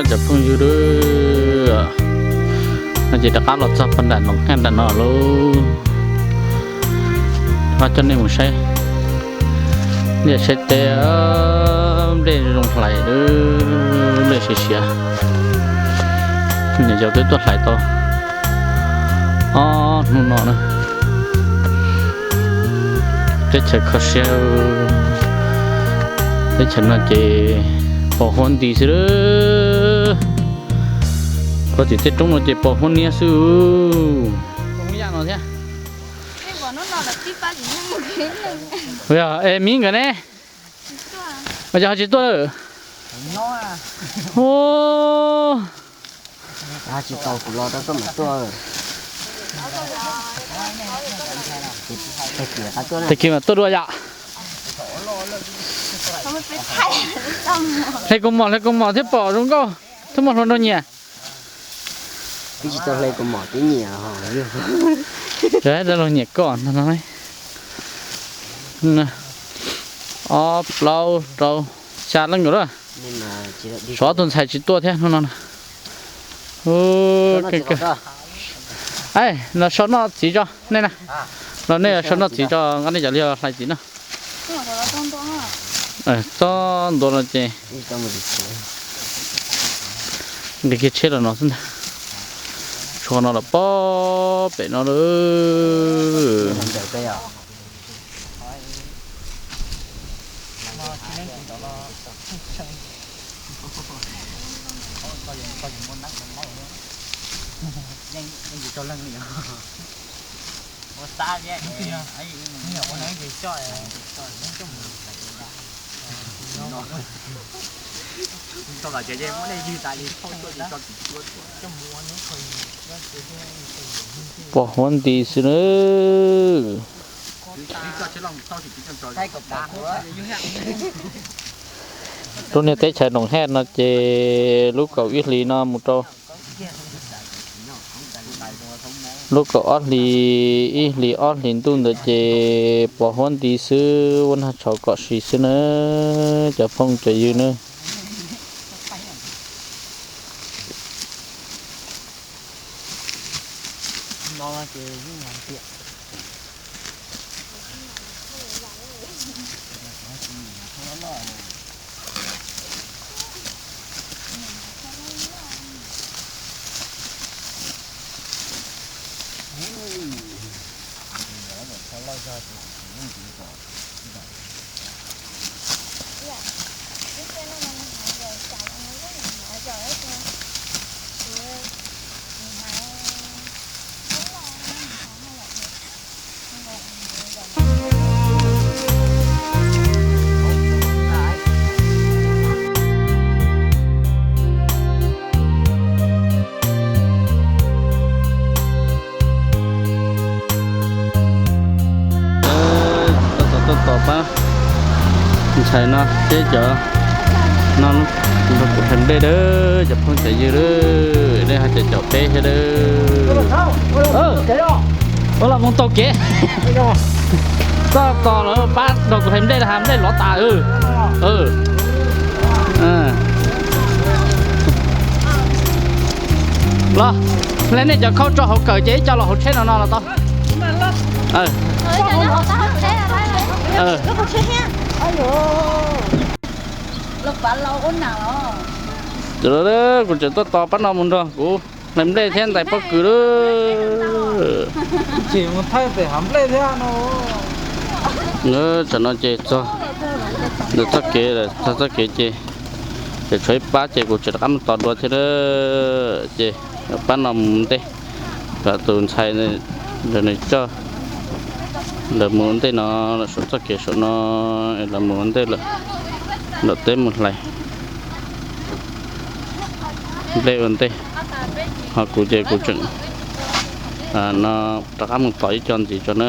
Cov phooj ywg, no ces rov qab los txog pog nram noom haj nram no lauj. Qab coj nej mus saib liaj saib teb, nplej zoo hlais, nplej siav siav. Niam yau twb tuaj hlais tau ob hnub no na. Teb chaws kho siab, teb chaws no ces pos huab nti xwb. Koj tim tej roob no ces pos huab niab xwb. Yaj no thiab. Es Miv nkawd ne? Yog ho tsis tuaj lawm. Tag kis mam tuaj dua yom. Hle kaus mom, hle kaus mom thiab pom zoo nkauj, thiab muaj hluas nraug nyiam. Twb tsis tau hle kaus mom twb nyiam. Rau luag nyiam koj no. Ob plaub rau xya leej nkaus lawm. Tshuav ob tug ntxhais tsis tuaj thiab hnub no. Los sau noj txiv tso nej na. Los nej sau noj txiv tso, nqa nej cov liag hlais txiv no. Txob ntua no ces nqis kiag tsheb los no xwb ntag. Tshuav no los pob pem no lawm. Pos huab nti xwb nawb. Lub niag teb chaws Noom Haj no ces lub kaum ib hlis no mus rau lub kaum ob hlis, ib hlis ob hlis ntuj ntawd ces pos huab nti xwb, ua nag tshauv kom si xwb nawb cov phooj cov ywg nawb. Tuaj tos pab ntxhais no thiab cov no, kuv hlais nplej dawb, cov phooj cov ywg dawb, nej hais tias caum peb thiab dawb. Ua los mus taug kev. Tuaj tos lawv pab nrog kuv hlais nplej, hlais nplej lov tas. Los, hle nej cov khau tso hauv kawm ces ib co los hauv tsheb no no los tau. Kuv tseem tuaj tos pab no mus nrog kuv hlais nplej thiab ntais pob kws lawm. Tam no ces txog ntawm txoj kev, txog txoj kev ces tseem tshuav ib pab ces kuv tseem rov qab mus tos dua thiab. Ces pab no mus ntej, kom tus ntxhais ntawd nws coj lawv mus ua ntej no, lawv saum txoj kev saum no, lawv mus ua ntej lawm, nram teb mus hlais nplej ua ntej. Ho kuv ces kuv tseem no rov qab mus tos ib co ntxiv tso na.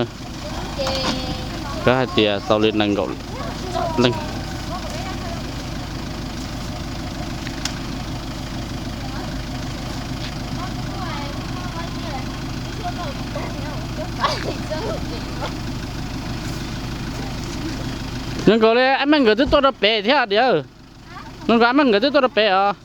Koj hais tias tau li nees nkaum leej. Zoo nkaus li ab meej nkawd twb tuaj rau pem thiab tiag. Zoo nkaus ab meej nkawd twb tuaj rau pem os.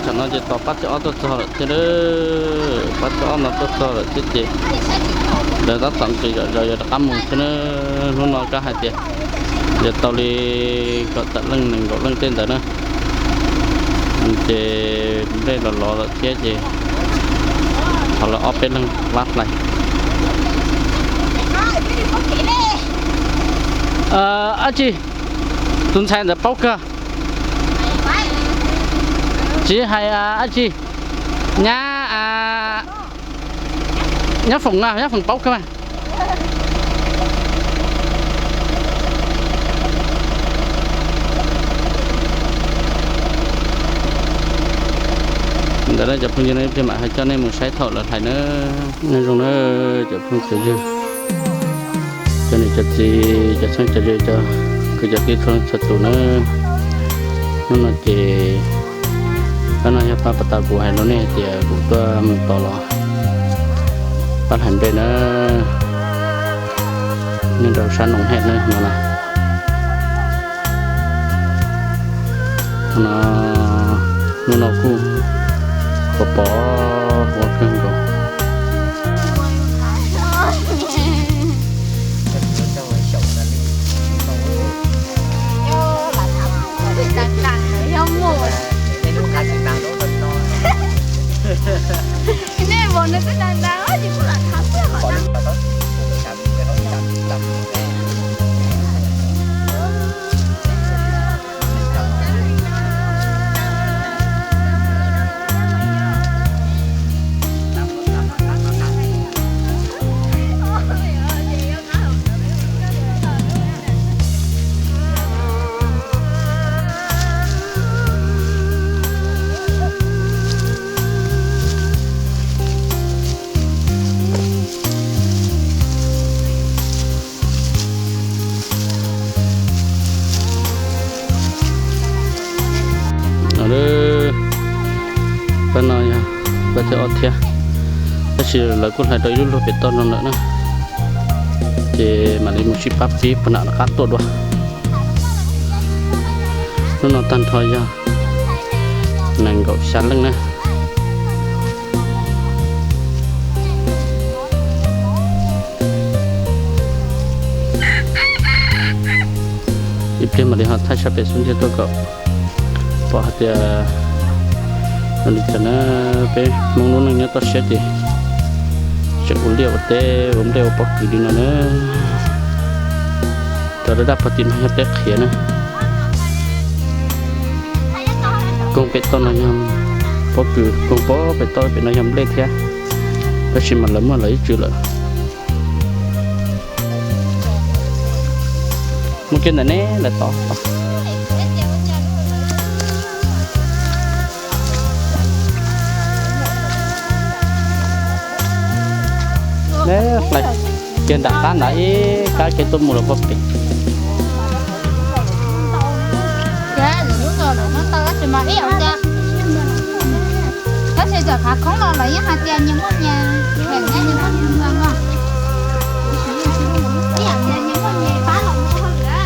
Tam no ces tos pab thib ob tuaj txog lawm thiab. Pab thib ob no tuaj txog lawm thiab ces lawv tab tom nqis zom zaws yuav rov qab mus thiab na. Hnub no kab hais tias yuav tau li kaum tawm leej nees nkaum leej tej ntawd na. Ces nplej los lov lawm thiab ces thov lawv ob peb leeg pab hlais. Ab tsi, tus ntxhais ntawd paub kawg. Tsis hais ab tsi, nyab, nyab Foom, nyab Foom paub kawg mas. Ntawd cov phooj ywg, ib pliag mam ho coj nej mus saib thaum lawv hlais na. Nyob zoo na cov phooj cov ywg, cov niam cov txiv, cov txheeb cov ze, cov kwv cov tij txhua leej txhua tus na. Hnub no ces pab no yog pab puag ta kuv hais rau nej hais tias kuv tuaj mus tos los pab hlais nplej na, nyob rau sab Noom Hej na no na. No, hnub no kuj pos pos huab kawg nkaus. Pab no yog pab thib ob thiab, tab sis lawv kuj hlais rau ib lub luag pem toj no lawm na. Ces mam li mus sib pab pib puag nram rov qab tuaj dua. Hnub no tag nrho yog nees nkaum xya leej na. Ib pliag mam li ho thaij sab pem xub ntiag tuaj kom pom hais tias zoo li cas na. Peb Hmoob lub neej nyob toj siab ces tseem ua liaj ua teb ua nplej ua pob kws li no na. Cov daj daj pog tim no yog peb qhiav na. Koog pem toj no yog pob kws, koog pob pem toj pem no yog nplej thiab, tab sis mas lawv muaj lawv ib txwm lawm. Muaj kiag ntawm neb lawm tod. Neb hlais kiag nram qab ntawd ib kab kiag tuaj mus lawm pob pem. Tab sis txawm khav khoob los lawv yeej hais tias nyias muaj nyias, nyias muaj nyias nyias, nyias muaj nyias pab los ua hauj lwm.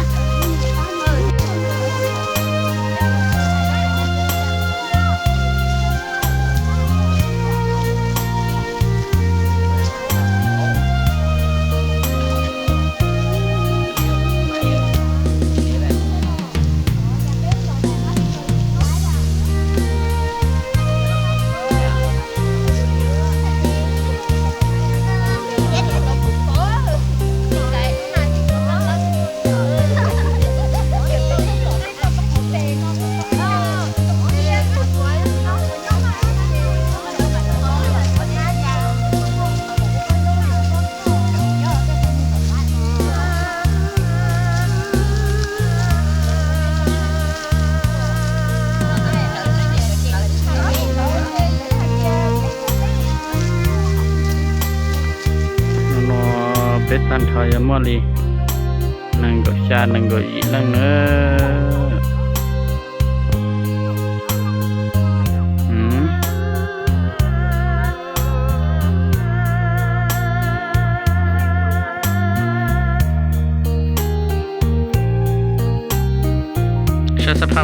No peb tag nrho yog muaj li nees nkaum xya nees nkaum yim leej na.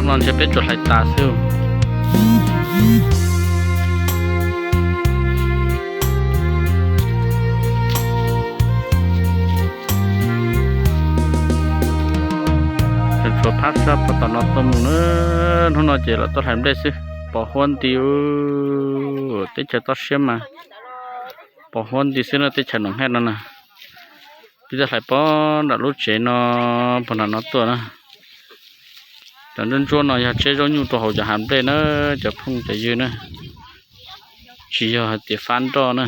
No ntshe peb tsuas hlais tas xwb. Tsuas phab sab pem tom no tuaj mus na, hnub no ces los tuaj hlais nplej xwb. Pos huab nti, teb chaws toj siab mas pos huab nti xwb na, teb chaws Noom Haj no na. Peb tuaj hlais pog nram lub tsev no, pog nram no tuaj na. Cov ntsuab ntsuab no yog tseb zaub nyuj rau hauv cov hav nplej na, cov phooj cov ywg na, tsis yog hais tias fab nroj na.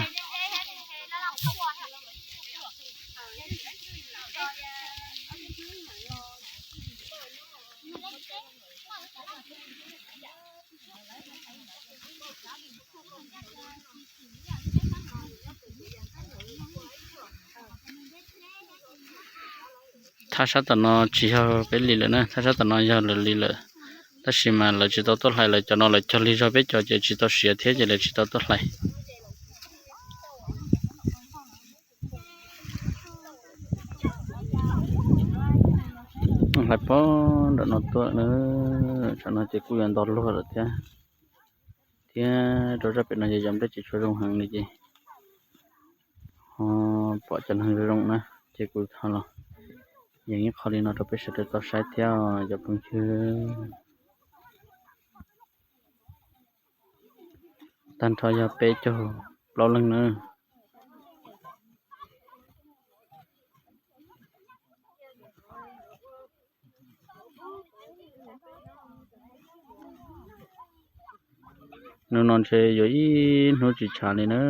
Thaj sab tom no tsis yog peb li lawm na, thaj sab tom no yog lawv li lawm. Tab sis mas lawv tsis tau tuaj hlais, lawv cov no lawv cog lig zog peb cov ces tsis tau siav thiab ces lawv tsis tau tuaj hlais. Hlais pog nram no tuaj na, tsam no ces kuj yuav nto luag lawm thiab. Thiab rau zaj pem no yog yog nplej tsis tshua zoo heev li ces ho pom cov neeg zoo zoo na, ces kuv ho los yees ib qho li no rau peb sawv daws tau saib thiab cov phooj ywg. Tag nrho yog peb caug plaub leeg na. Hnub no ntshe yuav ib hnub tsis tshav li na.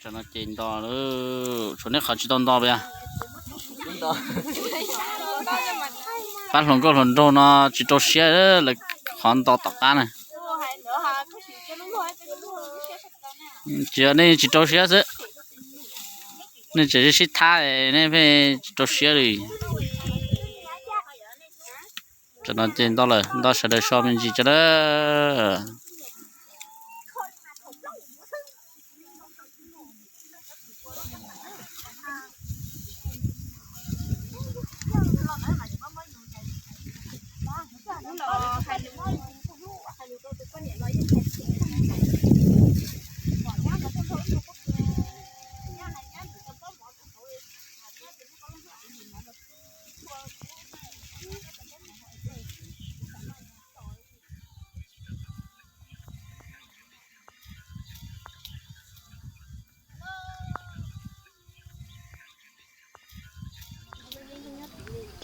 Tam no ces nto lawm, tshuav nej qhov tsis tau nto puas yog? Pab hluas nkauj hluas nraug no tsis rau siab lawv qhov nto tom qab na. Tsis yog nej tsis rau siab xwb, nej tseem sib thab nej pheej tsis rau siab li. Tam no ces nto lawm, nto sawv daws so me ntsis tso na.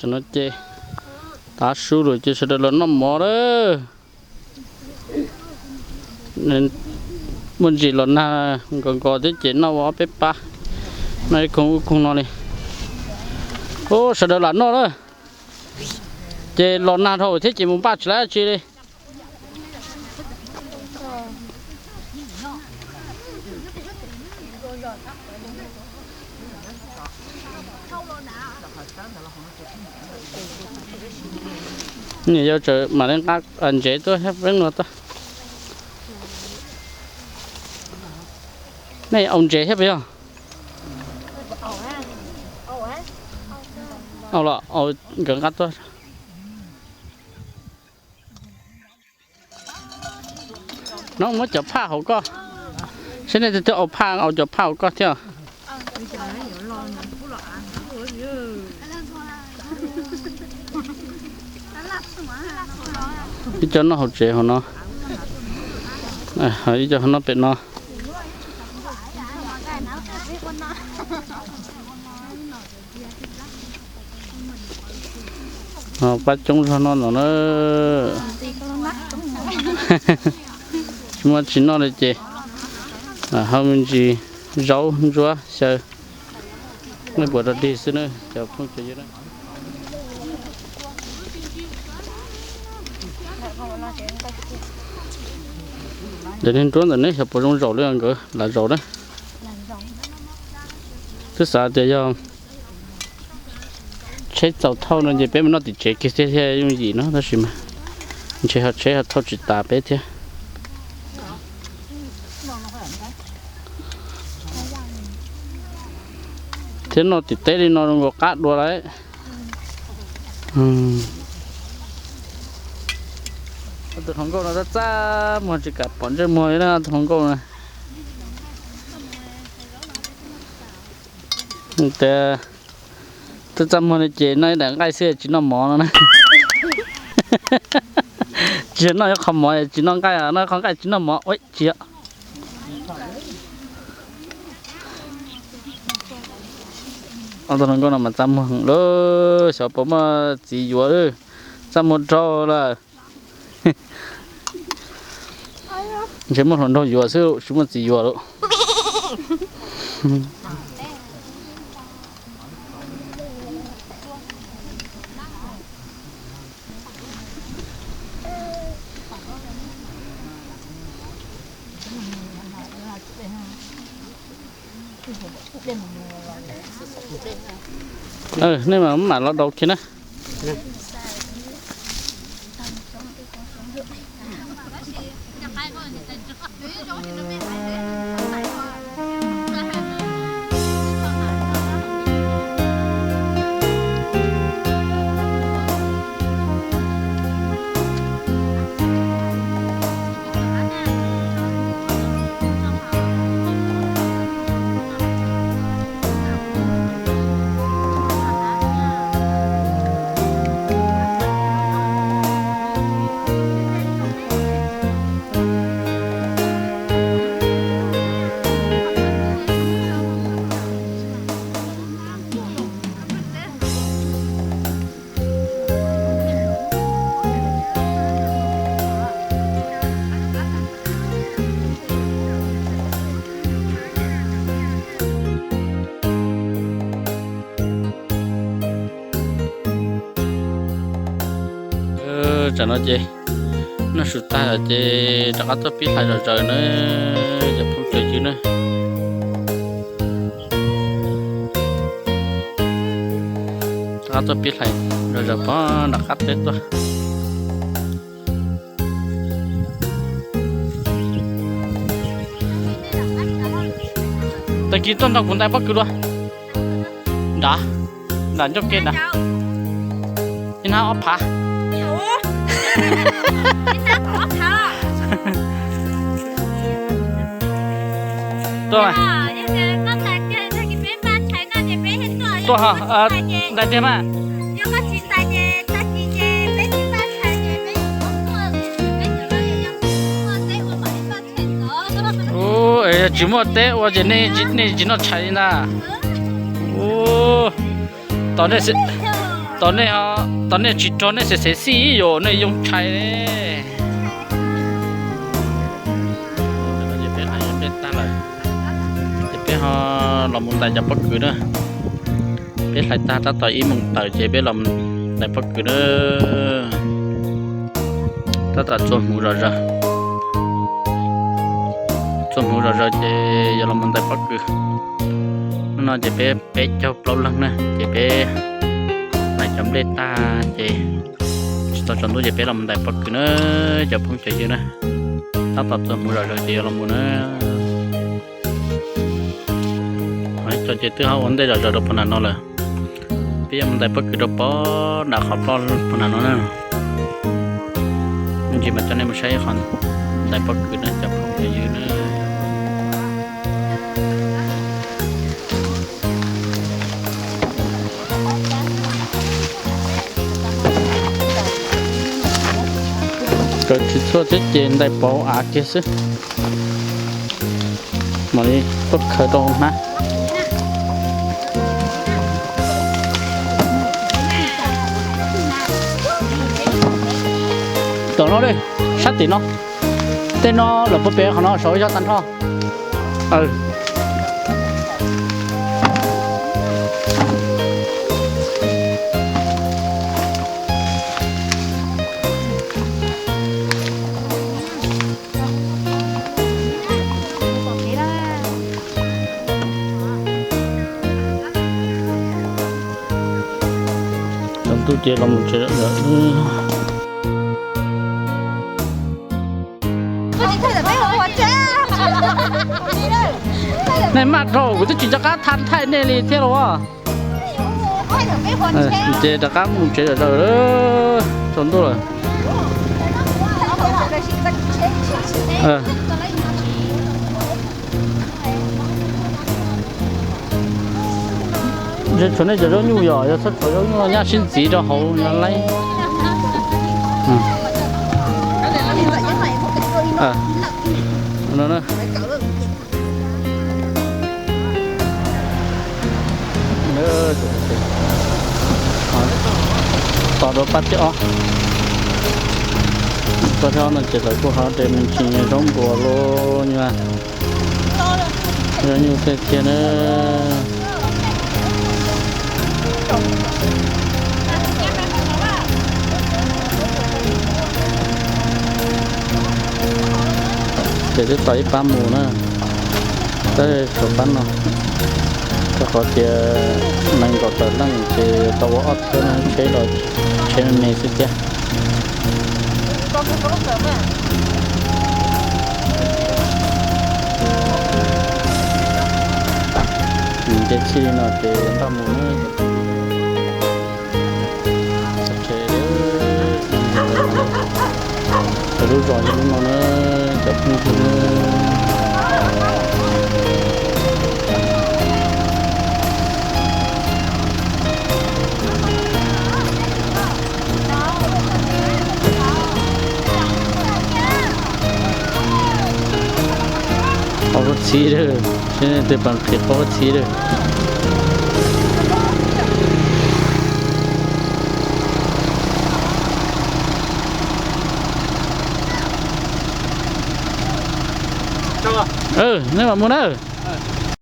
Tam no ces tav su lawm ces sawv daws los noj mov lawm. Muaj ntsis los nag nkos nkos thiab ces noj ua ob peb pab, noj ib koog ub koog no li. Ub, sawv daws lam noj lawm. Ces los nag dhau thiab ces mus npaj tsis tau dab tsi li. Niam yau tseem mam li nqa ntsev tuaj thiab peb no tuaj. Nej ua ntsev thiab puas yog? Au los, au, nkawd nqa tuaj. No muab cov phaj hauv koj, saib nej twb twb au phaj, au cov phaj hauv koj thiab. Ib co noj hauv tsev hauv no, ib co noj pem no. Pab coob zog noj no na. Tsis muaj tsis noj li ces hau me ntsis zaub ntsuab xyaw, nej puas rau dig xwb na cov phooj cov ywg na. Ntawm niag nruab ntawm neb xyov puas zoo zaum li nkawd lam zaum na. Twb xav tias yog tsheb txaus thauj no ces peb mus noj tim tsev kiag thiaj thiaj yooj yim no tab sis mas ntshe ho tsheb ho thauj tsis tas peb thiab. Thiab noj tim teb li no zoo nkaus qab dua lawm. Tus hluas nkauj no txaj txaj muag tsis kam pom ntsej muag li na tus hluas nkauj na. Tias txaj txaj muag li ces noj ib daim nqaij xwb tsis noj mov no na. Tsis yog noj ib qho mov tsis noj nqaij, noj ib qho nqaij tsis noj mov ua tsis yog. Ob tug hluas nkauj no mas txaj muag heev lawm, xyov puas muaj txiv yuav, txaj muag dhau lawm. Ntshe muaj hluas nraug yuav xwb tsis muaj txiv yuav lawm. Nej mam mam los daus kiag na. Tsam no ces noj su tag lawm ces rov qab tuaj pib hlais zom zaws na, cov phooj cov ywg na. Rov qab tuaj pib hlais zom zaws pog nram qab teb tuaj. Tag kis tuaj nrog kuv ntais pob kws dua. Nram, nram ncauj ke nram. Ib hnab ob phav. Tuaj, tuaj, ntais tiag mas. Ua, yog tsis muaj teb ua ces nej, nej tsis noj tshais li ntag. Ua, tos nej, Tos nej, tos nej tsis rog nej xev xev xij yom, nej yoo tshais li. Ces peb hlais nplej tag lawm, ces peb ho los mus ntais cov pob kws na. Peb hlais tag tab tom ib moos tawm ces peb los ntais pob kws na. Tab tom txua hmuv zom zaws, txua hmuv zom zaws ces yuav los mus ntais pob kws. Hnub no ces peb peb caug plaub leeg na, ces peb hlais cov nplej tag ces tsis tau tsaus ntuj ces peb los mus ntais pob kws na, cov phooj cov ywg na. Tab tom txua hmuv zom zaws ces yuav los mus na. Cov ces twb ho ua ntej zom zaws rau puag nram no lawm. Peb yuav mus ntais pob kws rau pem nram qhov ploj puag nram no na. Me ntsis mas coj nej mus saib qhov ntais pob kws na cov phooj cov ywg na. Kawm tsis txhua thiab ces ntais pauv av kiag xwb. Mam li tuaj khaws rau hnab. Tom no, sab tim no. Tej no lawm puag pem qhov no saud yog tag nrho. Tsaus ntuj ces los mus tsev lawm. Nej maj dhau, kuv twb tsis rov qab tha thaij nej li thiab los. Ces rov qab mus tsev lawm, tsaus ntuj lawm. Tshuav nej cov zaub nyuj yom, yog txhob tshuav zaub nyuj nyab sib ntxiv rau hauv no laib. Tos rau pab thib ob, pab thib ob no ces lawv kuj ho de me ntsis zaub npua los nyuaj, zaub nyuj tej thiab na. Ces twb tau ib pab mus na, tab sis tshuav pab no, rau qhov tias nees nkaum tawm leej ces tau ua ob txhiab na, tsheb los tsheb me me xwb thiab. Ces txij li no ces npaj mus na. Lub zos yog lub no na, cov phooj ywg na. Qaub txhib, tus pas qhia qaub txhib. Nej mam mus na.